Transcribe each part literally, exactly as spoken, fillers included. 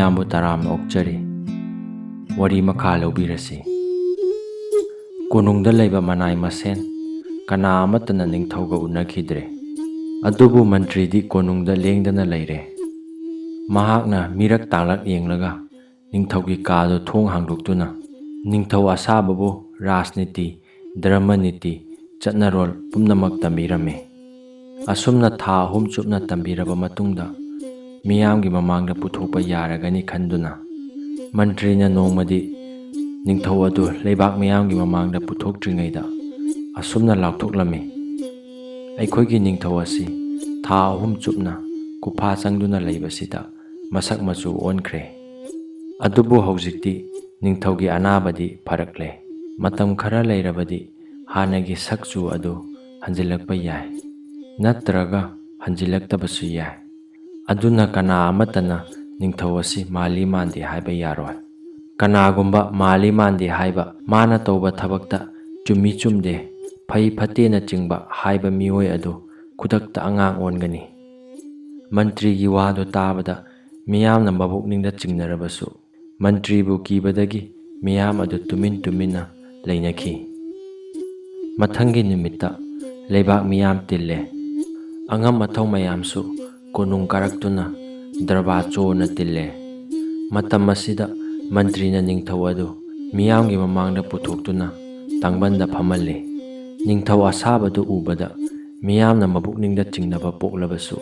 ꯃꯌꯥꯝꯕꯨ ꯇꯔꯥꯝꯅ ꯑꯣꯛꯆꯔꯤ꯫ ꯋꯥꯔꯤ ꯃꯈꯥ ꯂꯧꯕꯤꯔꯁꯤ꯫ ꯀꯣꯅꯨꯡꯗ ꯂꯩꯕ ꯃꯅꯥꯏ ꯃꯁꯦꯟ ꯀꯅꯥ ꯑꯃꯠꯇꯅ ꯅꯤꯡꯊꯧꯒ ꯎꯅꯈꯤꯗ꯭ꯔꯦ꯫ ꯑꯗꯨꯕꯨ ꯃꯟꯇ꯭ꯔꯤꯗꯤ ꯀꯣꯅꯨꯡꯗ ꯂꯦꯡꯗꯅ ꯂꯩꯔꯦ꯫ ꯃꯍꯥꯛꯅ ꯃꯤꯔꯛ ꯇꯥꯡꯂꯛ ꯌꯦꯡꯂꯒ ꯅꯤꯡꯊꯧꯒꯤ ꯀꯥꯗꯨ ꯊꯣꯡ ꯍꯥꯡꯗꯣꯛꯇꯨꯅ ꯅꯤꯡꯊꯧ ꯑꯁꯥꯕꯕꯨ ꯔꯥꯖꯅꯤꯇꯤ, ꯙꯔꯃ ꯅꯤꯇꯤ, ꯆꯠꯅꯔꯣꯜ ꯄꯨꯝꯅꯃꯛ ꯇꯝꯕꯤꯔꯝꯃꯤ꯫ ꯑꯁꯨꯝꯅ ꯊꯥ ꯑꯍꯨꯝ ꯆꯨꯞꯅ ꯇꯝꯕꯤꯔꯕ ꯃꯇꯨꯡꯗ ꯃꯤꯌꯥꯝꯒꯤ ꯃꯃꯥꯡꯗ ꯄꯨꯊꯣꯛꯄ ꯌꯥꯔꯒꯅꯤ ꯈꯟꯗꯨꯅ ꯃꯟꯇ꯭ꯔꯤꯅ ꯅꯣꯡꯃꯗꯤ ꯅꯤꯡꯊꯧ ꯑꯗꯨ ꯂꯩꯕꯥꯛ ꯃꯤꯌꯥꯝꯒꯤ ꯃꯃꯥꯡꯗ ꯄꯨꯊꯣꯛꯇ꯭ꯔꯤꯉꯩꯗ ꯑꯁꯨꯝꯅ ꯂꯥꯎꯊꯣꯛꯂꯝꯃꯤ, "ꯑꯩꯈꯣꯏꯒꯤ ꯅꯤꯡꯊꯧ ꯑꯁꯤ ꯊꯥ ꯑꯍꯨꯝ ꯆꯨꯞꯅ ꯀꯨꯐꯥ ꯆꯪꯗꯨꯅ ꯂꯩꯕꯁꯤꯗ ꯃꯁꯛ ꯃꯆꯨ ꯑꯣꯟꯈ꯭ꯔꯦ꯫ ꯑꯗꯨꯕꯨ ꯍꯧꯖꯤꯛꯇꯤ ꯅꯤꯡꯊꯧꯒꯤ ꯑꯅꯥꯕꯗꯤ ꯐꯔꯛꯂꯦ꯫ ꯃꯇꯝ ꯈꯔ ꯂꯩꯔꯕꯗꯤ ꯍꯥꯟꯅꯒꯤ ꯁꯛꯆꯨ ꯑꯗꯨ ꯍꯟꯖꯤꯜꯂꯛꯄ ꯌꯥꯏ, ꯅꯠꯇ꯭ꯔꯒ ꯍꯟꯖꯤꯜꯂꯛꯇꯕꯁꯨ ꯌꯥꯏ꯫ ꯑꯗꯨꯅ ꯀꯅꯥ ꯑꯃꯠꯇꯅ ꯅꯤꯡꯊꯧ ꯑꯁꯤ ꯃꯥꯜꯂꯤ ꯃꯥꯟꯗꯦ ꯍꯥꯏꯕ ꯌꯥꯔꯣꯏ꯫ ꯀꯅꯥꯒꯨꯝꯕ ꯃꯥꯜꯂꯤ ꯃꯥꯟꯗꯦ ꯍꯥꯏꯕ, ꯃꯥꯅ ꯇꯧꯕ ꯊꯕꯛꯇ ꯆꯨꯝꯃꯤ ꯆꯨꯝꯗꯦ, ꯐꯩ ꯐꯠꯇꯦꯅꯆꯤꯡꯕ ꯍꯥꯏꯕ ꯃꯤꯑꯣꯏ ꯑꯗꯨ ꯈꯨꯗꯛꯇ ꯑꯉꯥꯡ ꯑꯣꯟꯒꯅꯤ"꯫ ꯃꯟꯇ꯭ꯔꯤꯒꯤ ꯋꯥꯗꯨ ꯇꯥꯕꯗ ꯃꯤꯌꯥꯝꯅ ꯃꯕꯨꯛꯅꯤꯡꯗ ꯆꯤꯡꯅꯔꯕꯁꯨ, ꯃꯟꯇ꯭ꯔꯤꯕꯨ ꯀꯤꯕꯗꯒꯤ ꯃꯤꯌꯥꯝ ꯑꯗꯨ ꯇꯨꯃꯤꯟ ꯇꯨꯃꯤꯟꯅ ꯂꯩꯅꯈꯤ꯫ ꯃꯊꯪꯒꯤ ꯅꯨꯃꯤꯠꯇ ꯂꯩꯕꯥꯛ ꯃꯤꯌꯥꯝ ꯇꯤꯜꯂꯦ꯫ ꯑꯉꯝ ꯑꯊꯧ ꯃꯌꯥꯝꯁꯨ ꯀꯣꯅꯨꯡ ꯀꯥꯔꯛꯇꯨꯅ ꯗꯔꯕꯥꯔ ꯆꯣꯅ ꯇꯤꯜꯂꯦ꯫ ꯃꯇꯝ ꯑꯁꯤꯗ ꯃꯟꯇ꯭ꯔꯤꯅ ꯅꯤꯡꯊꯧ ꯑꯗꯨ ꯃꯤꯌꯥꯝꯒꯤ ꯃꯃꯥꯡꯗ ꯄꯨꯊꯣꯛꯇꯨꯅ ꯇꯥꯡꯕꯟꯗ ꯐꯝꯍꯜꯂꯦ꯫ ꯅꯤꯡꯊꯧ ꯑꯁꯥꯕꯗꯨ ꯎꯕꯗ ꯃꯤꯌꯥꯝꯅ ꯃꯕꯨꯛꯅꯤꯡꯗ ꯆꯤꯡꯅꯕ ꯄꯣꯛꯂꯕꯁꯨ,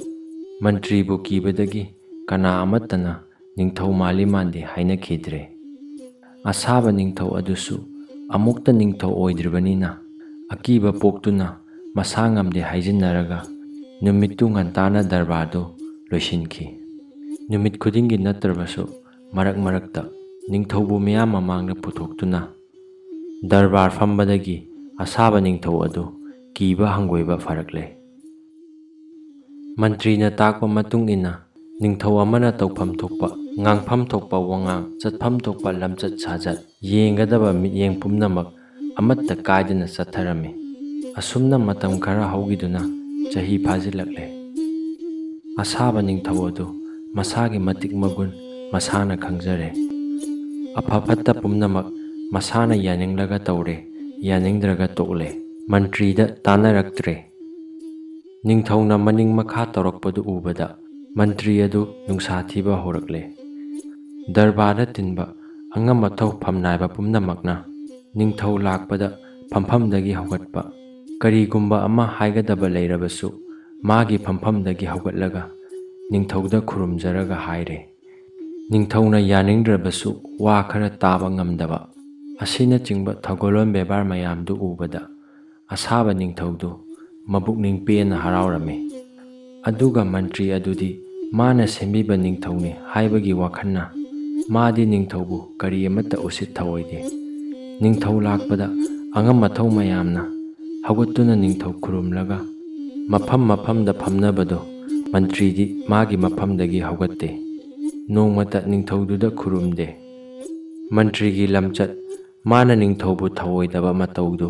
ꯃꯟꯇ꯭ꯔꯤꯕꯨ ꯀꯤꯕꯗꯒꯤ ꯀꯅꯥ ꯑꯃꯠꯇꯅ ꯅꯤꯡꯊꯧ ꯃꯥꯜꯂꯤ ꯃꯥꯟꯗꯦ ꯍꯥꯏꯅꯈꯤꯗ꯭ꯔꯦ꯫ ꯑꯁꯥꯕ ꯅꯤꯡꯊꯧ ꯑꯗꯨꯁꯨ ꯑꯃꯨꯛꯇ ꯅꯤꯡꯊꯧ ꯑꯣꯏꯗ꯭ꯔꯤꯕꯅꯤꯅ ꯑꯀꯤꯕ ꯄꯣꯛꯇꯨꯅ ꯃꯁꯥ ꯉꯝꯗꯦ ꯍꯥꯏꯖꯤꯟꯅꯔꯒ ꯅꯨꯃꯤꯠꯇꯨ ꯉꯟꯇꯥꯅ ꯗꯔꯕꯥꯔꯗꯨ ꯂꯣꯏꯁꯤꯟꯈꯤ꯫ ꯅꯨꯃꯤꯠ ꯈꯨꯗꯤꯡꯒꯤ ꯅꯠꯇ꯭ꯔꯕꯁꯨ ꯃꯔꯛ ꯃꯔꯛꯇ ꯅꯤꯡꯊꯧꯕꯨ ꯃꯤꯌꯥꯝ ꯃꯃꯥꯡꯗ ꯄꯨꯊꯣꯛꯇꯨꯅ ꯗꯔꯕꯥꯔ ꯐꯝꯕꯗꯒꯤ ꯑꯁꯥꯕ ꯅꯤꯡꯊꯧ ꯑꯗꯨ ꯀꯤꯕ ꯍꯪꯒꯣꯏꯕ ꯐꯔꯛꯂꯦ꯫ ꯃꯟꯇ꯭ꯔꯤꯅ ꯇꯥꯛꯄ ꯃꯇꯨꯡ ꯏꯟꯅ ꯅꯤꯡꯊꯧ ꯑꯃꯅ ꯇꯧꯐꯝ ꯊꯣꯛꯄ, ꯉꯥꯡꯐꯝ ꯊꯣꯛꯄ ꯋꯥꯉꯥꯡ, ꯆꯠꯐꯝ ꯊꯣꯛꯄ ꯂꯝꯆꯠ ꯁꯥꯖꯠ, ꯌꯦꯡꯒꯗꯕ ꯃꯤꯠꯌꯦꯡ ꯄꯨꯝꯅꯃꯛ ꯑꯃꯠꯇ ꯀꯥꯏꯗꯅ ꯆꯠꯊꯔꯝꯃꯤ꯫ ꯑꯁꯨꯝꯅ ꯃꯇꯝ ꯈꯔ ꯍꯧꯈꯤꯗꯨꯅ ꯆꯍꯤ ꯐꯥꯖꯤꯜꯂꯛꯂꯦ꯫ ꯑꯁꯥꯕ ꯅꯤꯡꯊꯧ ꯑꯗꯨ ꯃꯁꯥꯒꯤ ꯃꯇꯤꯛ ꯃꯒꯨꯟ ꯃꯁꯥꯅ ꯈꯪꯖꯔꯦ꯫ ꯑꯐ ꯐꯠꯇ ꯄꯨꯝꯅꯃꯛ ꯃꯁꯥꯅ ꯌꯥꯅꯤꯡꯂꯒ ꯇꯧꯔꯦ, ꯌꯥꯅꯤꯡꯗ꯭ꯔꯒ ꯇꯣꯛꯂꯦ꯫ ꯃꯟꯇ꯭ꯔꯤꯗ ꯇꯥꯟꯅꯔꯛꯇ꯭ꯔꯦ꯫ ꯅꯤꯡꯊꯧꯅ ꯃꯅꯤꯡ ꯃꯈꯥ ꯇꯧꯔꯛꯄꯗꯨ ꯎꯕꯗ ꯃꯟꯇ꯭ꯔꯤ ꯑꯗꯨ ꯅꯨꯡꯁꯥ ꯊꯤꯕ ꯍꯧꯔꯛꯂꯦ꯫ ꯗꯔꯕꯥꯔꯗ ꯇꯤꯟꯕ ꯑꯉꯝ ꯑꯊꯧ ꯐꯝꯅꯥꯏꯕ ꯄꯨꯝꯅꯃꯛꯅ ꯅꯤꯡꯊꯧ ꯂꯥꯛꯄꯗ ꯐꯝꯐꯝꯗꯒꯤ ꯍꯧꯒꯠꯄ, ꯀꯔꯤꯒꯨꯝꯕ ꯑꯃ ꯍꯥꯏꯒꯗꯕ ꯂꯩꯔꯕꯁꯨ ꯃꯥꯒꯤ ꯐꯝꯐꯝꯗꯒꯤ ꯍꯧꯒꯠꯂꯒ ꯅꯤꯡꯊꯧꯗ ꯈꯨꯔꯨꯝꯖꯔꯒ ꯍꯥꯏꯔꯦ꯫ ꯅꯤꯡꯊꯧꯅ ꯌꯥꯅꯤꯡꯗ꯭ꯔꯕꯁꯨ ꯋꯥ ꯈꯔ ꯇꯥꯕ ꯉꯝꯗꯕ ꯑꯁꯤꯅꯆꯤꯡꯕ ꯊꯧꯒꯜꯂꯣꯟ ꯕꯦꯕꯥꯔ ꯃꯌꯥꯝꯗꯨ ꯎꯕꯗ ꯑꯁꯥꯕ ꯅꯤꯡꯊꯧꯗꯨ ꯃꯕꯨꯛꯅꯤꯡ ꯄꯦꯟꯅ ꯍꯔꯥꯎꯔꯝꯃꯤ꯫ ꯑꯗꯨꯒ ꯃꯟꯇ꯭ꯔꯤ ꯑꯗꯨꯗꯤ ꯃꯥꯅ ꯁꯦꯝꯕꯤꯕ ꯅꯤꯡꯊꯧꯅꯤ ꯍꯥꯏꯕꯒꯤ ꯋꯥꯈꯜꯅ ꯃꯥꯗꯤ ꯅꯤꯡꯊꯧꯕꯨ ꯀꯔꯤ ꯑꯃꯠꯇ ꯎꯁꯤꯠ ꯊꯑꯣꯏꯗꯦ꯫ ꯅꯤꯡꯊꯧ ꯂꯥꯛꯄꯗ ꯑꯉꯝ ꯑꯊꯧ ꯃꯌꯥꯝꯅ ꯍꯧꯒꯠꯇꯨꯅ ꯅꯤꯡꯊꯧ ꯈꯨꯔꯨꯝꯂꯒ ꯃꯐꯝ ꯃꯐꯝꯗ ꯐꯝꯅꯕꯗꯨ ꯃꯟꯇ꯭ꯔꯤꯗꯤ ꯃꯥꯒꯤ ꯃꯐꯝꯗꯒꯤ ꯍꯧꯒꯠꯇꯦ꯫ ꯅꯣꯡꯃꯇ ꯅꯤꯡꯊꯧꯗꯨꯗ ꯈꯨꯔꯨꯝꯗꯦ꯫ ꯃꯟꯇ꯭ꯔꯤꯒꯤ ꯂꯝꯆꯠ, ꯃꯥꯅ ꯅꯤꯡꯊꯧꯕꯨ ꯊꯑꯣꯏꯗꯕ ꯃꯇꯧꯗꯨ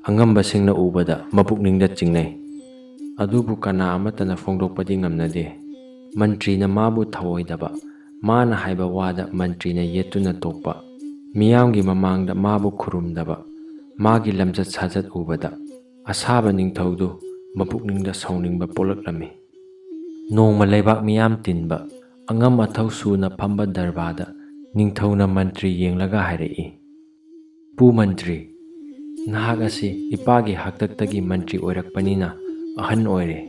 ꯑꯉꯝꯕꯁꯤꯡꯅ ꯎꯕꯗ ꯃꯄꯨꯛꯅꯤꯡꯗ ꯆꯤꯡꯅꯩ꯫ ꯑꯗꯨꯕꯨ ꯀꯅꯥ ꯑꯃꯠꯇꯅ ꯐꯣꯡꯗꯣꯛꯄꯗꯤ ꯉꯝꯅꯗꯦ꯫ ꯃꯟꯇ꯭ꯔꯤꯅ ꯃꯥꯕꯨ ꯊꯑꯣꯏꯗꯕ, ꯃꯥꯅ ꯍꯥꯏꯕ ꯋꯥꯗ ꯃꯟꯇ꯭ꯔꯤꯅ ꯌꯦꯠꯇꯨꯅ ꯇꯣꯛꯄ, ꯃꯤꯌꯥꯝꯒꯤ ꯃꯃꯥꯡꯗ ꯃꯥꯕꯨ ꯈꯨꯔꯨꯝꯗꯕ, ꯃꯥꯒꯤ ꯂꯝꯆꯠ ꯁꯥꯖꯠ ꯎꯕꯗ ꯑꯁꯥꯕ ꯅꯤꯡꯊꯧꯗꯨ ꯃꯄꯨꯛꯅꯤꯡꯗ ꯁꯥꯎꯅꯤꯡꯕ ꯄꯣꯛꯂꯛꯂꯝꯃꯤ꯫ ꯅꯣꯡꯃ ꯂꯩꯕꯥꯛ ꯃꯤꯌꯥꯝ ꯇꯤꯟꯕ ꯑꯉꯝ ꯑꯊꯧ ꯁꯨꯅ ꯐꯝꯕ ꯗꯔꯕꯥꯔꯗ ꯅꯤꯡꯊꯧꯅ ꯃꯟꯇ꯭ꯔꯤ ꯌꯦꯡꯂꯒ ꯍꯥꯏꯔꯛꯏ, "ꯄꯨ ꯃꯟꯇ꯭ꯔꯤ, ꯅꯍꯥꯛ ꯑꯁꯤ ꯏꯄꯥꯒꯤ ꯍꯥꯛꯇꯛꯇꯒꯤ ꯃꯟꯇ꯭ꯔꯤ ꯑꯣꯏꯔꯛꯄꯅꯤꯅ ꯑꯍꯟ ꯑꯣꯏꯔꯦ꯫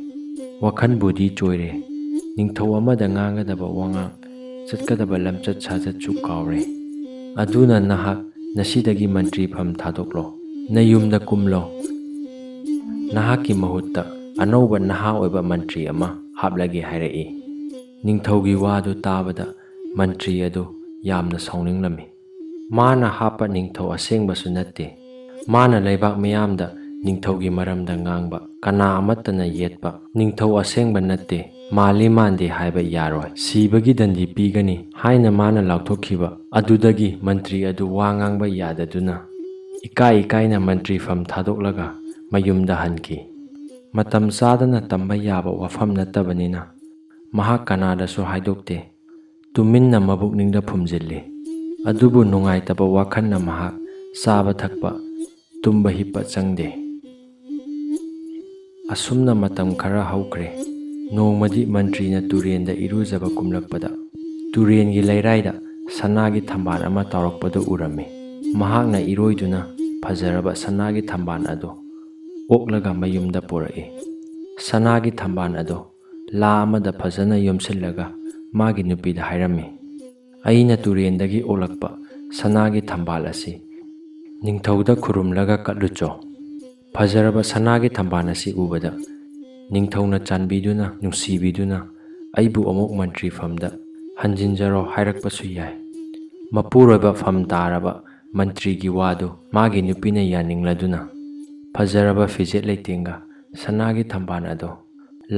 ꯋꯥꯈꯜꯕꯨꯗꯤ ꯆꯣꯏꯔꯦ꯫ ꯅꯤꯡꯊꯧ ꯑꯃꯗ ꯉꯥꯡꯒꯗꯕ ꯋꯥꯉꯥꯡ, ꯆꯠꯀꯗꯕ ꯂꯝꯆꯠ ꯁꯥꯖꯠꯁꯨ ꯀꯥꯎꯔꯦ꯫ ꯑꯗꯨꯅ ꯅꯍꯥꯛ ꯉꯁꯤꯗꯒꯤ ꯃꯟꯇ꯭ꯔꯤ ꯐꯝ ꯊꯥꯗꯣꯛꯂꯣ꯫ ꯅꯌꯨꯝꯗ ꯀꯨꯝꯂꯣ꯫ ꯅꯍꯥꯛꯀꯤ ꯃꯍꯨꯠꯇ ꯑꯅꯧꯕ ꯅꯍꯥ ꯑꯣꯏꯕ ꯃꯟꯇ꯭ꯔꯤ ꯑꯃ ꯍꯥꯞꯂꯒꯦ" ꯍꯥꯏꯔꯛꯏ꯫ ꯅꯤꯡꯊꯧꯒꯤ ꯋꯥꯗꯨ ꯇꯥꯕꯗ ꯃꯟꯇ꯭ꯔꯤ ꯑꯗꯨ ꯌꯥꯝꯅ ꯁꯥꯎꯅꯤꯡꯂꯝꯃꯤ꯫ ꯃꯥꯅ ꯍꯥꯞꯄ ꯅꯤꯡꯊꯧ ꯑꯁꯦꯡꯕꯁꯨ ꯅꯠꯇꯦ꯫ ꯃꯥꯅ ꯂꯩꯕꯥꯛ ꯃꯤꯌꯥꯝꯗ ꯅꯤꯡꯊꯧꯒꯤ ꯃꯔꯝꯗ ꯉꯥꯡꯕ, ꯀꯅꯥ ꯑꯃꯠꯇꯅ ꯌꯦꯠꯄ, ꯅꯤꯡꯊꯧ ꯑꯁꯦꯡꯕ ꯅꯠꯇꯦ, ꯃꯥꯜꯂꯤ ꯃꯥꯟꯗꯦ ꯍꯥꯏꯕ ꯌꯥꯔꯣꯏ, ꯁꯤꯕꯒꯤ ꯗꯟꯗꯤ ꯄꯤꯒꯅꯤ ꯍꯥꯏꯅ ꯃꯥꯅ ꯂꯥꯎꯊꯣꯛꯈꯤꯕ ꯑꯗꯨꯗꯒꯤ ꯃꯟꯇ꯭ꯔꯤ ꯑꯗꯨ ꯋꯥ ꯉꯥꯡꯕ ꯌꯥꯗꯗꯨꯅ ꯏꯀꯥꯏ ꯏꯀꯥꯏꯅ ꯃꯟꯇ꯭ꯔꯤ ꯐꯝ ꯊꯥꯗꯣꯛꯂꯒ ꯃꯌꯨꯝꯗ ꯍꯟꯈꯤ꯫ ꯃꯇꯝ ꯆꯥꯗꯅ ꯇꯝꯕ ꯌꯥꯕ ꯋꯥꯐꯝ ꯅꯠꯇꯕꯅꯤꯅ ꯃꯍꯥꯛ ꯀꯅꯥꯗꯁꯨ ꯍꯥꯏꯗꯣꯛꯇꯦ꯫ ꯇꯨꯃꯤꯟꯅ ꯃꯕꯨꯛꯅꯤꯡꯗ ꯐꯨꯝꯖꯤꯜꯂꯤ꯫ ꯑꯗꯨꯕꯨ ꯅꯨꯡꯉꯥꯏꯇꯕ ꯋꯥꯈꯜꯅ ꯃꯍꯥꯛ ꯆꯥꯕ ꯊꯛꯄ, ꯇꯨꯝꯕ ꯍꯤꯞꯄ ꯆꯪꯗꯦ꯫ ꯑꯁꯨꯝꯅ ꯃꯇꯝ ꯈꯔ ꯍꯧꯈ꯭ꯔꯦ꯫ ꯅꯣꯡꯃꯗꯤ ꯃꯟꯇ꯭ꯔꯤꯅ ꯇꯨꯔꯦꯟꯗ ꯏꯔꯨꯖꯕ ꯀꯨꯝꯂꯛꯄꯗ, ꯇꯨꯔꯦꯟꯒꯤ ꯂꯩꯔꯥꯏꯗ ꯁꯅꯥꯒꯤ ꯊꯝꯕꯥꯜ ꯑꯃ ꯇꯥꯎꯔꯛꯄꯗꯨ ꯎꯔꯝꯃꯤ꯫ ꯃꯍꯥꯛꯅ ꯏꯔꯣꯏꯗꯨꯅ ꯐꯖꯔꯕ ꯁꯅꯥꯒꯤ ꯊꯝꯕꯥꯜ ꯑꯗꯨ ꯑꯣꯛꯂꯒ ꯃꯌꯨꯝꯗ ꯄꯨꯔꯛꯏ꯫ ꯁꯅꯥꯒꯤ ꯊꯝꯕꯥꯜ ꯑꯗꯨ ꯂꯥ ꯑꯃꯗ ꯐꯖꯅ ꯌꯣꯝꯁꯤꯜꯂꯒ ꯃꯥꯒꯤ ꯅꯨꯄꯤꯗ ꯍꯥꯏꯔꯝꯃꯤ, "ꯑꯩꯅ ꯇꯨꯔꯦꯟꯗꯒꯤ ꯑꯣꯛꯂꯛꯄ ꯁꯅꯥꯒꯤ ꯊꯝꯕꯥꯜ ꯑꯁꯤ ꯅꯤꯡꯊꯧꯗ ꯈꯨꯔꯨꯝꯂꯒ ꯀꯠꯂꯨꯆꯣ꯫ ꯐꯖꯔꯕ ꯁꯅꯥꯒꯤ ꯊꯝꯕꯥꯜ ꯑꯁꯤ ꯎꯕꯗ ꯅꯤꯡꯊꯧꯅ ꯆꯥꯟꯕꯤꯗꯨꯅ, ꯅꯨꯡꯁꯤꯕꯤꯗꯨꯅ ꯑꯩꯕꯨ ꯑꯃꯨꯛ ꯃꯟꯇ꯭ꯔꯤ ꯐꯝꯗ ꯍꯟꯖꯤꯟꯖꯔꯣ ꯍꯥꯏꯔꯛꯄꯁꯨ ꯌꯥꯏ꯫" ꯃꯄꯨꯔꯣꯏꯕ ꯐꯝ ꯇꯥꯔꯕ ꯃꯟꯇ꯭ꯔꯤꯒꯤ ꯋꯥꯗꯨ ꯃꯥꯒꯤ ꯅꯨꯄꯤꯅ ꯌꯥꯅꯤꯡꯂꯗꯨꯅ, ꯐꯖꯔꯕ ꯐꯤꯖꯦꯠ ꯂꯩꯇꯦꯡꯒ ꯁꯅꯥꯒꯤ ꯊꯝꯕꯥꯜ ꯑꯗꯨ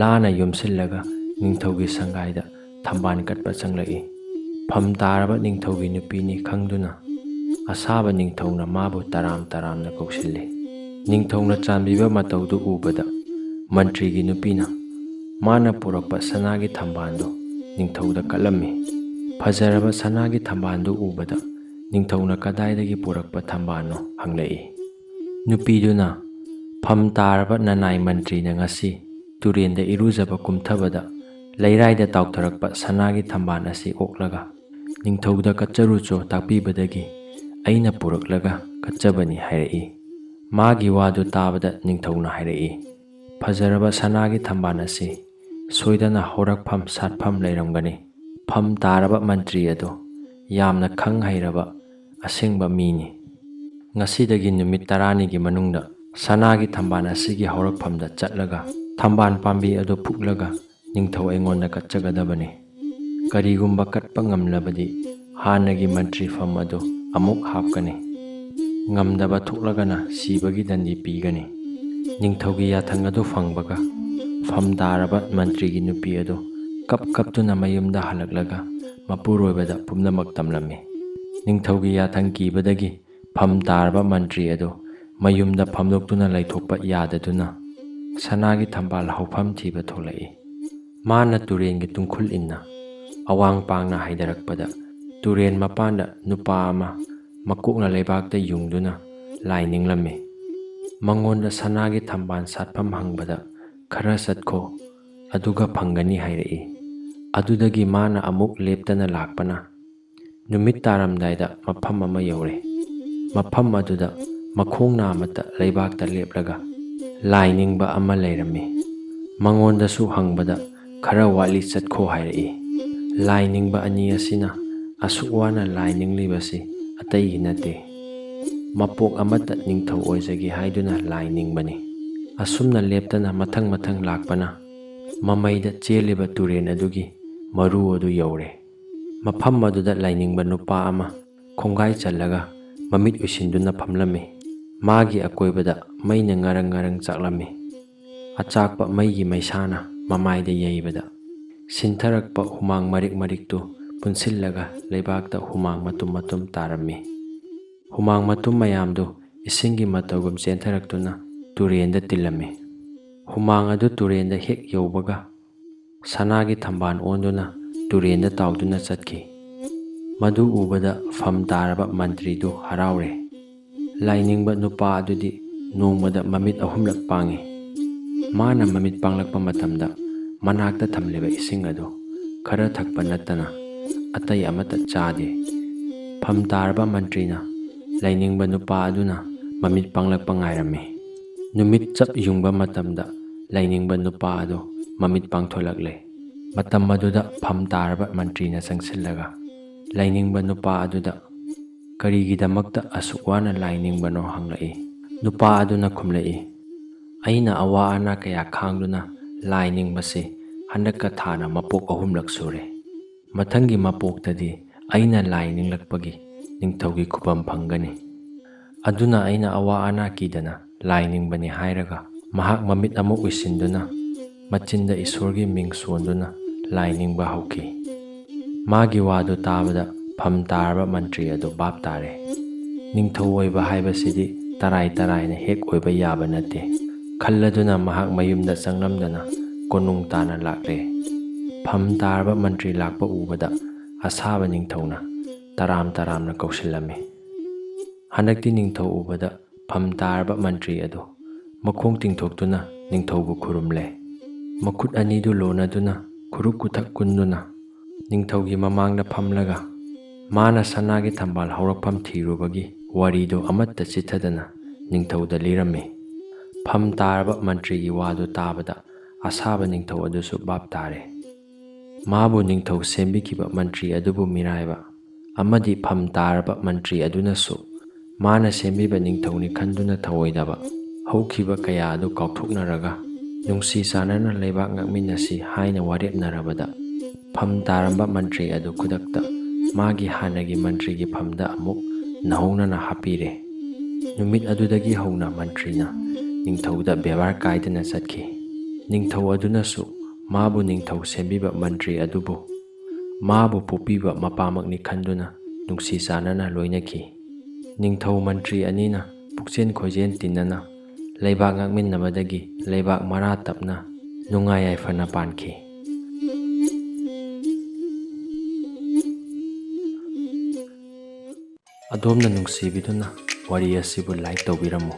ꯂꯥꯅ ꯌꯣꯝꯁꯤꯜꯂꯒ ꯅꯤꯡꯊꯧꯒꯤ ꯁꯪꯒꯥꯏꯗ ꯊꯝꯕꯥꯜ ꯀꯠꯄ ꯆꯪꯂꯛꯏ꯫ ꯐꯝ ꯇꯥꯔꯕ ꯅꯤꯡꯊꯧꯒꯤ ꯅꯨꯄꯤꯅꯤ ꯈꯪꯗꯨꯅ ꯑꯁꯥꯕ ꯅꯤꯡꯊꯧꯅ ꯃꯥꯕꯨ ꯇꯔꯥꯝ ꯇꯔꯥꯝꯅ ꯀꯧꯁꯤꯜꯂꯤ꯫ ꯅꯤꯡꯊꯧꯅ ꯆꯥꯟꯕꯤꯕ ꯃꯇꯧꯗꯨ ꯎꯕꯗ ꯃꯟꯇ꯭ꯔꯤꯒꯤ ꯅꯨꯄꯤꯅ ꯃꯥꯅ ꯄꯨꯔꯛꯄ ꯁꯅꯥꯒꯤ ꯊꯝꯕꯥꯜꯗꯨ ꯅꯤꯡꯊꯧꯗ ꯀꯠꯂꯝꯃꯤ꯫ ꯐꯖꯔꯕ ꯁꯅꯥꯒꯤ ꯊꯝꯕꯥꯜꯗꯨ ꯎꯕꯗ ꯅꯤꯡꯊꯧꯅ ꯀꯗꯥꯏꯗꯒꯤ ꯄꯨꯔꯛꯄ ꯊꯝꯕꯥꯜꯅꯣ ꯍꯪꯂꯛꯏ꯫ ꯅꯨꯄꯤꯗꯨꯅ, "ꯐꯝ ꯇꯥꯔꯕ ꯅꯅꯥꯏ ꯃꯟꯇ꯭ꯔꯤꯅ ꯉꯁꯤ ꯇꯨꯔꯦꯟꯗ ꯏꯔꯨꯖꯕ ꯀꯨꯝꯊꯕꯗ ꯂꯩꯔꯥꯏꯗ ꯇꯥꯎꯊꯔꯛꯄ ꯁꯅꯥꯒꯤ ꯊꯝꯕꯥꯜ ꯑꯁꯤ ꯑꯣꯛꯂꯒ ꯅꯤꯡꯊꯧꯗ ꯀꯠꯆꯔꯨꯆꯣ ꯇꯥꯛꯄꯤꯕꯗꯒꯤ ꯑꯩꯅ ꯄꯨꯔꯛꯂꯒ ꯀꯠꯆꯕꯅꯤ" ꯍꯥꯏꯔꯛꯏ꯫ ꯃꯥꯒꯤ ꯋꯥꯗꯨ ꯇꯥꯕꯗ ꯅꯤꯡꯊꯧꯅ ꯍꯥꯏꯔꯛꯏ, "ꯐꯖꯔꯕ ꯁꯅꯥꯒꯤ ꯊꯝꯕꯥꯜ ꯑꯁꯤ ꯁꯣꯏꯗꯅ ꯍꯧꯔꯛꯐꯝ ꯁꯥꯠꯐꯝ ꯂꯩꯔꯝꯒꯅꯤ꯫ ꯐꯝ ꯇꯥꯔꯕ ꯃꯟꯇ꯭ꯔꯤ ꯑꯗꯨ ꯌꯥꯝꯅ ꯈꯪ ꯍꯩꯔꯕ ꯑꯁꯦꯡꯕ ꯃꯤꯅꯤ꯫ ꯉꯁꯤꯗꯒꯤ ꯅꯨꯃꯤꯠ ꯇꯔꯥꯅꯤꯒꯤ ꯃꯅꯨꯡꯗ ꯁꯅꯥꯒꯤ ꯊꯝꯕꯥꯜ ꯑꯁꯤꯒꯤ ꯍꯧꯔꯛꯐꯝꯗ ꯆꯠꯂꯒ ꯊꯝꯕꯥꯜ ꯄꯥꯝꯕꯤ ꯑꯗꯨ ꯐꯨꯛꯂꯒ ꯅꯤꯡꯊꯧ ꯑꯩꯉꯣꯟꯗ ꯀꯠꯆꯒꯗꯕꯅꯤ꯫ ꯀꯔꯤꯒꯨꯝꯕ ꯀꯠꯄ ꯉꯝꯂꯕꯗꯤ ꯍꯥꯟꯅꯒꯤ ꯃꯟꯇ꯭ꯔꯤ ꯐꯝ ꯑꯗꯨ ꯑꯃꯨꯛ ꯍꯥꯞꯀꯅꯤ꯫ ꯉꯝꯗꯕ ꯊꯣꯛꯂꯒꯅ ꯁꯤꯕꯒꯤ ꯗꯟꯗꯤ ꯄꯤꯒꯅꯤ꯫" ꯅꯤꯡꯊꯧꯒꯤ ꯌꯥꯊꯪ ꯑꯗꯨ ꯐꯪꯕꯒ ꯐꯝ ꯇꯥꯔꯕ ꯃꯟꯇ꯭ꯔꯤꯒꯤ ꯅꯨꯄꯤ ꯑꯗꯨ ꯀꯞ ꯀꯞꯇꯨꯅ ꯃꯌꯨꯝꯗ ꯍꯜꯂꯛꯂꯒ ꯃꯄꯨꯔꯣꯏꯕꯗ ꯄꯨꯝꯅꯃꯛ ꯇꯝꯂꯝꯃꯤ꯫ ꯅꯤꯡꯊꯧꯒꯤ ꯌꯥꯊꯪ ꯀꯤꯕꯗꯒꯤ ꯐꯝ ꯇꯥꯔꯕ ꯃꯟꯇ꯭ꯔꯤ ꯑꯗꯨ ꯃꯌꯨꯝꯗ ꯐꯝꯗꯣꯛꯇꯨꯅ ꯂꯩꯊꯣꯛꯄ ꯌꯥꯗꯗꯨꯅ ꯁꯅꯥꯒꯤ ꯊꯝꯕꯥꯜ ꯍꯧꯐꯝ ꯊꯤꯕ ꯊꯣꯛꯂꯛꯏ꯫ ꯃꯥꯅ ꯇꯨꯔꯦꯟꯒꯤ ꯇꯨꯡꯈꯨꯜ ꯏꯟꯅ ꯑꯋꯥꯡ ꯄꯥꯡꯅ ꯍꯥꯏꯊꯔꯛꯄꯗ, ꯇꯨꯔꯦꯟ ꯃꯄꯥꯟꯗ ꯅꯨꯄꯥ ꯑꯃ ꯃꯀꯣꯛꯅ ꯂꯩꯕꯥꯛꯇ ꯌꯨꯡꯗꯨꯅ ꯂꯥꯏ ꯅꯤꯡꯂꯝꯃꯤ꯫ ꯃꯉꯣꯟꯗ ꯁꯅꯥꯒꯤ ꯊꯝꯕꯥꯜ ꯁꯥꯠꯐꯝ ꯍꯪꯕꯗ, "ꯈꯔ ꯆꯠꯈꯣ, ꯑꯗꯨꯒ ꯐꯪꯒꯅꯤ" ꯍꯥꯏꯔꯛꯏ꯫ ꯑꯗꯨꯗꯒꯤ ꯃꯥꯅ ꯑꯃꯨꯛ ꯂꯦꯞꯇꯅ ꯂꯥꯛꯄꯅ, ꯅꯨꯃꯤꯠ ꯇꯥꯔꯝꯗꯥꯏꯗ ꯃꯐꯝ ꯑꯃ ꯌꯧꯔꯦ꯫ ꯃꯐꯝ ꯑꯗꯨꯗ ꯃꯈꯣꯡ ꯅꯥꯃꯠꯇ ꯂꯩꯕꯥꯛꯇ ꯂꯦꯞꯂꯒ ꯂꯥꯏ ꯅꯤꯡꯕ ꯑꯃ ꯂꯩꯔꯝꯃꯤ꯫ ꯃꯉꯣꯟꯗꯁꯨ ꯍꯪꯕꯗ, "ꯈꯔ ꯋꯥꯠꯂꯤ, ꯆꯠꯈꯣ" ꯍꯥꯏꯔꯛꯏ꯫ ꯂꯥꯏ ꯅꯤꯡꯕ ꯑꯅꯤ ꯑꯁꯤꯅ ꯑꯁꯨꯛ ꯋꯥꯅ ꯂꯥꯏ ꯅꯤꯡꯂꯤꯕꯁꯤ ꯑꯇꯩꯒꯤ ꯅꯠꯇꯦ, ꯃꯄꯣꯛ ꯑꯃꯠꯇ ꯅꯤꯡꯊꯧ ꯑꯣꯏꯖꯒꯦ ꯍꯥꯏꯗꯨꯅ ꯂꯥꯏ ꯅꯤꯡꯕꯅꯤ꯫ ꯑꯁꯨꯝꯅ ꯂꯦꯞꯇꯅ ꯃꯊꯪ ꯃꯊꯪ ꯂꯥꯛꯄꯅ, ꯃꯃꯩꯗ ꯆꯦꯜꯂꯤꯕ ꯇꯨꯔꯦꯟ ꯑꯗꯨꯒꯤ ꯃꯔꯨ ꯑꯗꯨ ꯌꯧꯔꯦ꯫ ꯃꯐꯝ ꯑꯗꯨꯗ ꯂꯥꯏꯅꯤꯡꯕ ꯅꯨꯄꯥ ꯑꯃ ꯈꯣꯡꯒꯥꯏ ꯆꯜꯂꯒ ꯃꯃꯤꯠ ꯎꯏꯁꯤꯟꯗꯨꯅ ꯐꯝꯂꯝꯃꯤ꯫ ꯃꯥꯒꯤ ꯑꯀꯣꯏꯕꯗ ꯃꯩꯅ ꯉꯔꯪ ꯉꯔꯪ ꯆꯥꯛꯂꯝꯃꯤ꯫ ꯑꯆꯥꯛꯄ ꯃꯩꯒꯤ ꯃꯩꯁꯥꯅ ꯃꯃꯥꯏꯗ ꯌꯩꯕꯗ, ꯁꯤꯟꯊꯔꯛꯄ ꯍꯨꯃꯥꯡ ꯃꯔꯤꯛ ꯃꯔꯤꯛꯇꯨ ꯄꯨꯟꯁꯤꯜꯂꯒ ꯂꯩꯕꯥꯛꯇ ꯍꯨꯃꯥꯡ ꯃꯇꯨꯝ ꯃꯇꯨꯝ ꯇꯥꯔꯝꯃꯤ꯫ ꯍꯨꯃꯥꯡ ꯃꯇꯨꯝ ꯃꯌꯥꯝꯗꯨ ꯏꯁꯤꯡꯒꯤ ꯃꯇꯧꯒꯨꯝ ꯆꯦꯟꯊꯔꯛꯇꯨꯅ ꯇꯨꯔꯦꯟꯗ ꯇꯤꯜꯂꯝꯃꯤ꯫ ꯍꯨꯃꯥꯡ ꯑꯗꯨ ꯇꯨꯔꯦꯟꯗ ꯍꯦꯛ ꯌꯧꯕꯒ, ꯁꯅꯥꯒꯤ ꯊꯝꯕꯥꯜ ꯑꯣꯟꯗꯨꯅ ꯇꯨꯔꯦꯟꯗ ꯇꯥꯎꯗꯨꯅ ꯆꯠꯈꯤ꯫ ꯃꯗꯨ ꯎꯕꯗ ꯐꯝ ꯇꯥꯔꯕ ꯃꯟꯇ꯭ꯔꯤꯗꯨ ꯍꯔꯥꯎꯔꯦ꯫ ꯂꯥꯏꯅꯤꯡꯕ ꯅꯨꯄꯥ ꯑꯗꯨꯗꯤ ꯅꯣꯡꯃꯗ ꯃꯃꯤꯠ ꯑꯍꯨꯝꯂꯛ ꯄꯥꯡꯏ꯫ ꯃꯥꯅ ꯃꯃꯤꯠ ꯄꯥꯡꯂꯛꯄ ꯃꯇꯝꯗ, ꯃꯅꯥꯛꯇ ꯊꯝꯂꯤꯕ ꯏꯁꯤꯡ ꯑꯗꯨ ꯈꯔ ꯊꯛꯄ ꯅꯠꯇꯅ ꯑꯇꯩ ꯑꯃꯠꯇ ꯆꯥꯗꯦ꯫ ꯐꯝ ꯇꯥꯔꯕ ꯃꯟꯇ꯭ꯔꯤꯅ ꯂꯥꯏꯅꯤꯡꯕ ꯅꯨꯄꯥ ꯑꯗꯨꯅ ꯃꯃꯤꯠ ꯄꯥꯡꯂꯛꯄ ꯉꯥꯏꯔꯝꯃꯤ꯫ ꯅꯨꯃꯤꯠ ꯆꯞ ꯌꯨꯡꯕ ꯃꯇꯝꯗ, ꯂꯥꯏꯅꯤꯡꯕ ꯅꯨꯄꯥ ꯑꯗꯨ ꯃꯃꯤꯠ ꯄꯥꯡꯊꯣꯛꯂꯛꯂꯦ꯫ ꯃꯇꯝ ꯑꯗꯨꯗ ꯐꯝ ꯇꯥꯔꯕ ꯃꯟꯇ꯭ꯔꯤꯅ ꯆꯪꯁꯤꯜꯂꯒ ꯂꯥꯏꯅꯤꯡꯕ ꯅꯨꯄꯥ ꯑꯗꯨꯗ, "ꯀꯔꯤꯒꯤꯗꯃꯛꯇ ꯑꯁꯨꯛ ꯋꯥꯅ ꯂꯥꯏ ꯅꯤꯡꯕꯅꯣ?" ꯍꯪꯂꯛꯏ꯫ ꯅꯨꯄꯥ ꯑꯗꯨꯅ ꯈꯨꯝꯂꯛꯏ, "ꯑꯩꯅ ꯑꯋꯥ ꯑꯅꯥ ꯀꯌꯥ ꯈꯥꯡꯗꯨꯅ ꯂꯥꯏ ꯅꯤꯡꯕꯁꯤ ꯍꯟꯗꯛꯀ ꯊꯥꯅ ꯃꯄꯣꯛ ꯑꯍꯨꯝꯂꯛ ꯁꯨꯔꯦ꯫ ꯃꯊꯪꯒꯤ ꯃꯄꯣꯛꯇꯗꯤ ꯑꯩꯅ ꯂꯥꯏ ꯅꯤꯡꯂꯛꯄꯒꯤ ꯅꯤꯡꯊꯧꯒꯤ ꯈꯨꯕꯝ ꯐꯪꯒꯅꯤ꯫ ꯑꯗꯨꯅ ꯑꯩꯅ ꯑꯋꯥ ꯑꯅꯥ ꯀꯤꯗꯅ ꯂꯥꯏ ꯅꯤꯡꯕꯅꯤ" ꯍꯥꯏꯔꯒ, ꯃꯍꯥꯛ ꯃꯃꯤꯠ ꯑꯃꯨꯛ ꯎꯏꯁꯤꯟꯗꯨꯅ, ꯃꯆꯤꯟꯗ ꯏꯁꯣꯔꯒꯤ ꯃꯤꯡ ꯁꯣꯟꯗꯨꯅ ꯂꯥꯏ ꯅꯤꯡꯕ ꯍꯧꯈꯤ꯫ ꯃꯥꯒꯤ ꯋꯥꯗꯨ ꯇꯥꯕꯗ ꯐꯝ ꯇꯥꯔꯕ ꯃꯟꯇ꯭ꯔꯤ ꯑꯗꯨ ꯚꯥꯞ ꯇꯥꯔꯦ꯫ ꯅꯤꯡꯊꯧ ꯑꯣꯏꯕ ꯍꯥꯏꯕꯁꯤꯗꯤ ꯇꯔꯥꯏ ꯇꯔꯥꯏꯅ ꯍꯦꯛ ꯑꯣꯏꯕ ꯌꯥꯕ ꯅꯠꯇꯦ꯫ ꯈꯜꯂꯗꯨꯅ ꯃꯍꯥꯛ ꯃꯌꯨꯝꯗ ꯆꯪꯂꯝꯗꯅ ꯀꯣꯅꯨꯡ ꯇꯥꯅ ꯂꯥꯛꯂꯦ꯫ ꯐꯝ ꯇꯥꯔꯕ ꯃꯟꯇ꯭ꯔꯤ ꯂꯥꯛꯄ ꯎꯕꯗ ꯑꯁꯥꯕ ꯅꯤꯡꯊꯧꯅ ꯇꯔꯥꯝ ꯇꯔꯥꯝꯅ ꯀꯧꯁꯤꯜꯂꯝꯃꯤ꯫ ꯍꯟꯗꯛꯇꯤ ꯅꯤꯡꯊꯧ ꯎꯕꯗ ꯐꯝ ꯇꯥꯔꯕ ꯃꯟꯇ꯭ꯔꯤ ꯑꯗꯨ ꯃꯈꯣꯡ ꯇꯤꯡꯊꯣꯛꯇꯨꯅ ꯅꯤꯡꯊꯧꯕꯨ ꯈꯨꯔꯨꯝꯂꯦ꯫ ꯃꯈꯨꯠ ꯑꯅꯤꯗꯨ ꯂꯣꯟꯅꯗꯨꯅ ꯈꯨꯔꯨ ꯈꯨꯊꯛ ꯀꯨꯟꯗꯨꯅ ꯅꯤꯡꯊꯧꯒꯤ ꯃꯃꯥꯡꯗ ꯐꯝꯂꯒ ꯃꯥꯅ ꯁꯅꯥꯒꯤ ꯊꯝꯕꯥꯜ ꯍꯧꯔꯛꯐꯝ ꯊꯤꯔꯨꯕꯒꯤ ꯋꯥꯔꯤꯗꯨ ꯑꯃꯠꯇ ꯆꯤꯠꯊꯗꯅ ꯅꯤꯡꯊꯧꯗ ꯂꯤꯔꯝꯃꯤ꯫ ꯐꯝ ꯇꯥꯔꯕ ꯃꯟꯇ꯭ꯔꯤꯒꯤ ꯋꯥꯗꯨ ꯇꯥꯕꯗ ꯑꯁꯥꯕ ꯅꯤꯡꯊꯧ ꯑꯗꯨꯁꯨ ꯚꯥꯞ ꯇꯥꯔꯦ꯫ ꯃꯥꯕꯨ ꯅꯤꯡꯊꯧ ꯁꯦꯝꯕꯤꯈꯤꯕ ꯃꯟꯇ꯭ꯔꯤ ꯑꯗꯨꯕꯨ ꯃꯤꯔꯥꯏꯕ ꯑꯃꯗꯤ ꯐꯝ ꯇꯥꯔꯕ ꯃꯟꯇ꯭ꯔꯤ ꯑꯗꯨꯅꯁꯨ ꯃꯥꯅ ꯁꯦꯝꯕꯤꯕ ꯅꯤꯡꯊꯧꯅꯤ ꯈꯟꯗꯨꯅ ꯊꯧꯑꯣꯏꯗꯕ ꯍꯧꯈꯤꯕ ꯀꯌꯥ ꯑꯗꯨ ꯀꯥꯎꯊꯣꯛꯅꯔꯒ ꯅꯨꯡꯁꯤ ꯆꯥꯟꯅꯅ ꯂꯩꯕꯥꯛ ꯉꯥꯛꯃꯤꯟꯅꯁꯤ ꯍꯥꯏꯅ ꯋꯥꯔꯦꯞꯅꯔꯕꯗ ꯐꯝ ꯇꯥꯔꯝꯕ ꯃꯟꯇ꯭ꯔꯤ ꯑꯗꯨ ꯈꯨꯗꯛꯇ ꯃꯥꯒꯤ ꯍꯥꯟꯅꯒꯤ ꯃꯟꯇ꯭ꯔꯤꯒꯤ ꯐꯝꯗ ꯑꯃꯨꯛ ꯅꯧꯍꯧꯅꯅ ꯍꯥꯞꯄꯤꯔꯦ꯫ ꯅꯨꯃꯤꯠ ꯑꯗꯨꯗꯒꯤ ꯍꯧꯅ ꯃꯟꯇ꯭ꯔꯤꯅ ꯅꯤꯡꯊꯧꯗ ꯕꯦꯕꯥꯔ ꯀꯥꯏꯗꯅ ꯆꯠꯈꯤ꯫ ꯅꯤꯡꯊꯧ ꯑꯗꯨꯅꯁꯨ ꯃꯥꯕꯨ ꯅꯤꯡꯊꯧ ꯁꯦꯝꯕꯤꯕ ꯃꯟꯇ꯭ꯔꯤ ꯑꯗꯨꯕꯨ ꯃꯥꯕꯨ ꯄꯣꯛꯄꯤꯕ ꯃꯄꯥꯃꯛꯅꯤ ꯈꯟꯗꯨꯅ ꯅꯨꯡꯁꯤ ꯆꯥꯟꯅꯅ ꯂꯣꯏꯅꯈꯤ꯫ ꯅꯤꯡꯊꯧ ꯃꯟꯇ꯭ꯔꯤ ꯑꯅꯤꯅ ꯄꯨꯛꯆꯦꯟ ꯈꯣꯏꯖꯦꯟ ꯇꯤꯟꯅꯅ ꯂꯩꯕꯥꯛ ꯉꯥꯛꯃꯤꯟꯅꯕꯗꯒꯤ ꯂꯩꯕꯥꯛ ꯃꯔꯥ ꯇꯞꯅ ꯅꯨꯡꯉꯥꯏ ꯌꯥꯏꯐꯅ ꯄꯥꯟꯈꯤ꯫ ꯑꯗꯣꯝꯅ ꯅꯨꯡꯁꯤꯕꯤꯗꯨꯅ ꯋꯥꯔꯤ ꯑꯁꯤꯕꯨ like ꯇꯧꯕꯤꯔꯝꯃꯨ꯫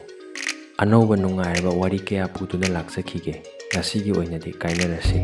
ꯑꯅꯧꯕ ꯅꯨꯡꯉꯥꯏꯔꯕ ꯋꯥꯔꯤ ꯀꯌꯥ ꯄꯨꯗꯨꯅ ꯂꯥꯛꯆꯈꯤꯒꯦ꯫ ꯉꯁꯤꯒꯤ ꯑꯣꯏꯅꯗꯤ ꯀꯥꯏꯅꯔꯁꯤ꯫